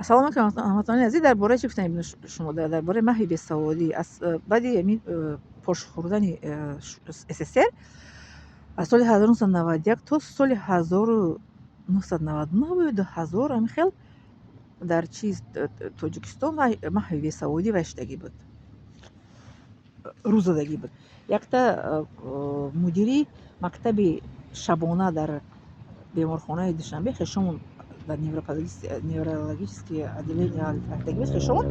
Ассалому алайкум, ҳамватанони азиз. Дар бораи чӣ гуфтем шумо? Дар бораи маҳви бесаводӣ. Аз баъди ҳамин пош хӯрдани СССР аз соли 1991 то соли 1999 ё 2000, ҳамин хел дар чиз Тоҷикистон маҳви бесаводӣ вай шудагӣ буд, рӯз задагӣ буд. Якта мудири мактаби шабона дар беморхонаи Душанбе, хешомон дар неврологический отделение рафтагӣ буд, хешомон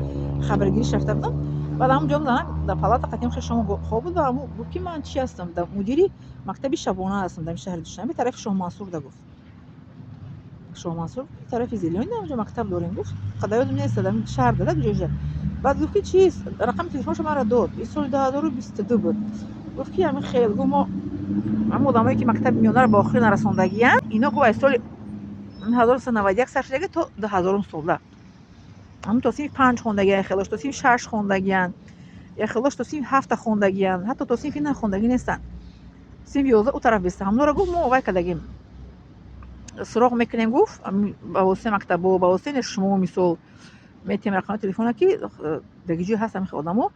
хабаргириш рафта будам. Баъд ҳамон ҷо дар палата қатъиам хешомон хоб буд ва ҳамун гуфт, ки ман чи ҳастам, мудири мактаби шабона ҳастам дар шаҳри Душанбе, тарафи Шоҳмансур да, гуфт. Шоҳмансур тарафи Зелёный, ҳамонҷо мактаб дорем, гуфт. Қадар ёдам нест, дар шаҳр дада куҷоша. Баъд гуфт, ки чиз, рақами телефоншо маро дод. Ин соли 2022 буд. Гуфт, ки ҳамин хел, гуфт, мо ҳамон одамое, ки мактаби миёнаро ба охир нарасондагиянд, ино, гуфт, аз соли 1991 сар шудагӣ то 2000-ум солда ҳамн то синфи панҷ хондагиян, хелош то синфи шаш хондагиянд, яхелош то синфи ҳафта хондагиянд, ҳатто то синфи нӯҳ хондагӣ нестанд, синфи 11 ӯ тараф беста. Ҳамонро, гуфт, мо вай кардагим, суроғ мекунем, гуфт, ба воситаи мактабо, ба воситаи шумо, мисол, метиҳем рақами телефона, ки дар ҷое ҳаст ҳамин одамо,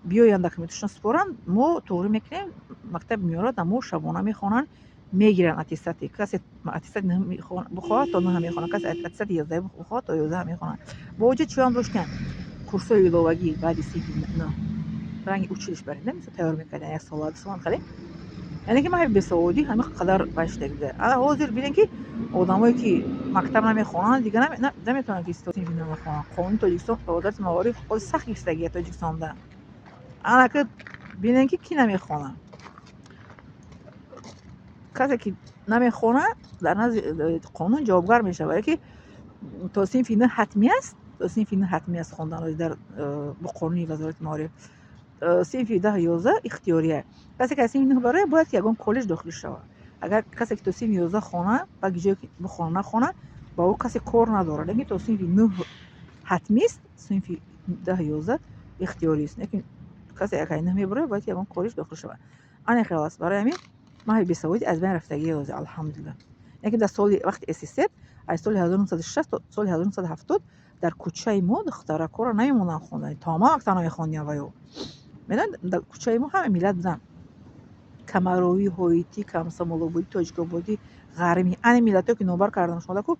биёянд, документашон супоранд, мо туғрӣ мекунем, мактаби миёнаро дар мо шабона мехонанд, мегиранд аттестати. Касе аттестати бихоҳад, то нӯҳа мехонад, касе аттестати 11 бихоҳад, то 11 мехонад. Бо оҷа чиёам доштанд? Курсҳои иловагӣ баъди синфи нӯҳ, ранги училище барин, мисол, тайёр мекарданд як сола, 2 сола хеле. Яъне ки маҳви бесаводӣ ҳамин қадар вай шуда буда. Ана ҳозир бинем, ки одамое, ки мактаб намехонанд, дига наметавонанд, ки синфи нӯҳ бихонанд. Қонуни Тоҷикистон, Вазорати маориф ҳози сахт гирифтагия Тоҷикистонда. Ана ки бинем, ки кӣ намехонад. Касе ки намехонад, дар назди қонун ҷавобгар мешавад. Барое ки то синфи нӯҳ ҳатмӣ аст, то синфи нӯҳ ҳатмӣ аст хондан дар бо қонуни Вазорати маориф. Синфи 10, 11 ихтиёрия. Касе ки аз синфи нӯҳ барояд, бояд ягон коллеҷ дохил шавад. Агар касе ки то синфи 11 хона, баъд ҷое ки бихона, нахона, ба ӯ касе кор надорад. Лекин то синфи нӯҳ ҳатмист, синфи 10, 11 ихтиёрист. Лекин касе агар нӯҳ мебарояд, бояд ягон коллеҷ дохил шавад. Ана хел аст. Барои ҳамин маҳви бесаводӣ аз байн рафтагӣ ҳозир, алҳамдулиллаҳ. Лекин дар соли вақти СССР, аз соли 1960 то соли 1970, дар кӯчаи мо духтаракҳоро намемонданд хондан, тамоман мактаб намехондиям. Ваё медонед, дар кӯчаи мо ҳама миллат буданд: камаровӣ, ҳоитӣ, комсомолободӣ, тоҷикободӣ, ғармӣ. Ана миллатҳое, ки номбар кардам шумо ку,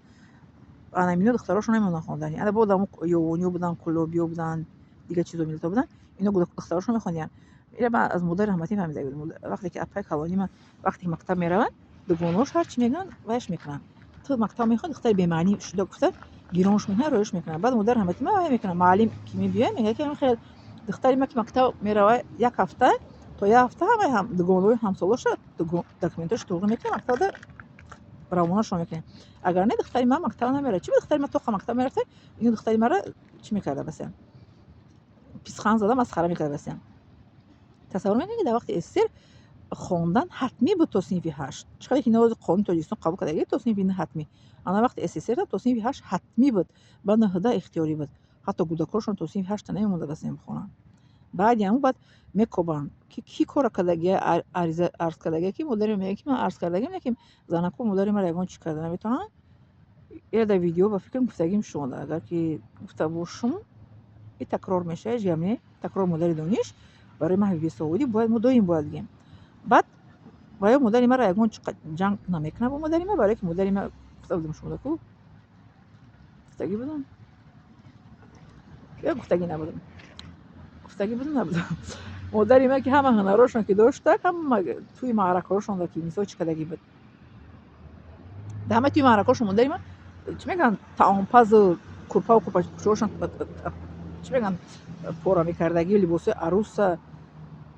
ана мино духтарошон намемонданд хондани. Ана бо одамо ёвониё буданд, кулобиё буданд, дигар чизо, миллатҳо буданд, ино духтарошон мехондиям. Ира ман аз модари раҳматӣ фаҳмида будам. Вақте ки апаи калони ман, вақте ки мактаб мераванд, дугонаҳош ҳарчи мегӯянд, вайш мекунанд: «Ту мактаб мехоҳӣ, духтари бемаънӣ шуда», гуфта, гиронш мекунанд, рояш мекунанд. Баъд модари раҳматӣ ман вай мекунад, муаллим ки мебиёяд, мегӯяд, ки хел духтари ман, ки мактаб меравад, як ҳафта то як ҳафта ҳамаи дугонаҳои ҳамсолаша документашо туғрӣ мекунад, мактабда равонашон мекунем. Агар не, духтари ман мактаб намеравад. Чи духтари ман тоқа мактаб мерафта, ин духтари маро чӣ мекарда, басиям писхан зада, масхара мекарда, басиям. Тасаввур мекунед, ки дар вақти СССР хондан ҳатмӣ буд то синфи ҳашт. Чӣ қадар ки навози қонуни Тоҷикистон қабул карда, то синфи нӯҳ ҳатмӣ, ана вақти СССР то синфи ҳашт ҳатмӣ буд, баъд нӯҳда ихтиёрӣ буд. Ҳатто кӯдакҳошон то синфи ҳашта намемонда басиям бихонанд. Баъди ҳамун баъд мекобанд, ки кӣ кора кардагия, ариза арз кардагия, ки модари мегӯяд, ки ман арз кардагиам, лекин занаку модари маро ягон чӣ карда наметавонанд. Ира дар видео, ба фикрам, гуфтагим шумо. Агар ки гуфта бошум, и такрор мешавад, ҳеҷ гап не. Такрор модари дониш. Барои маҳви бесаводӣ бояд мо доим бояд бигем. Баъд ва ё модари маро ягон ҷанг намекунад бо модари ман, барое ки модари ман, гуфта будам шумо ку, гуфтагӣ будам ё гуфтагӣ набудам, гуфтагӣ будам, набудам, модари ман ки ҳама ҳунарошон ки дошта, ҳама тӯи маъракаҳошонда, ки мисол, чӣ кардагӣ буд, дар ҳама тӯи маъракаҳошон модари ман, чӣ мегӯянд, таомпазу курпаву курпачоошон, чӣ мегӯянд, пора мекардагӣ, либосҳои аруса.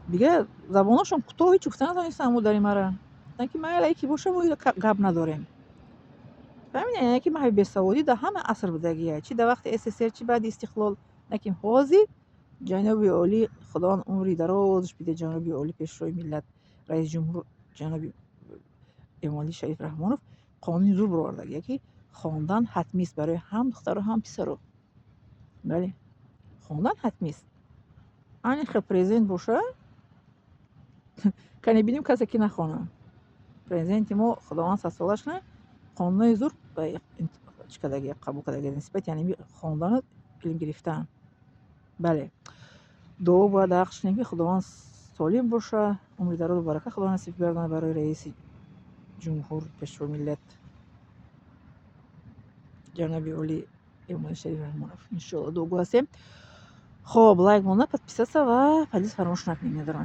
Дига забонҳошон кӯтоҳ, ҳеҷ гуфта натавонистанд модари мара. Гуфтанд, ки майла, ки боша, мо гап надорем. Фаҳмидед? Яъне ки маҳви бесаводӣ дар ҳама аср будагия, чӣ дар вақти СССР, чӣ баъди истиқлол. Лекин ҳозир ҷаноби олӣ, Худованд умри дарозаш биде, ҷаноби олӣ, пешвои миллат, раиси ҷумҳур ҷаноби Эмомалӣ Шариф Раҳмонов қонуни зур баровардагия, ки хондан ҳатмист барои ҳам духтару, ҳам писаро. Бале, хондан ҳатмист. Ани хел президент боша, кане бинем касе ки нахонад. Президенти мо, Худованд садсолаш кунад, қонунои зур чӣ кардаги, қабул кардаги нисбати яъне хондану илм гирифтан. Бале, дуо бояд дар ҳаққш кунем, ки Худованд солим боша, умри дарозу барака Худо насиб гардонад барои раиси ҷумҳур, пешвои миллат, ҷаноби олӣ Эмомалӣ Шариф Раҳмонов. Иншоалло, дуогӯ ҳастем. Хоб, лайк монда, подписаться ва поделиться фаромӯш накунед, медорам.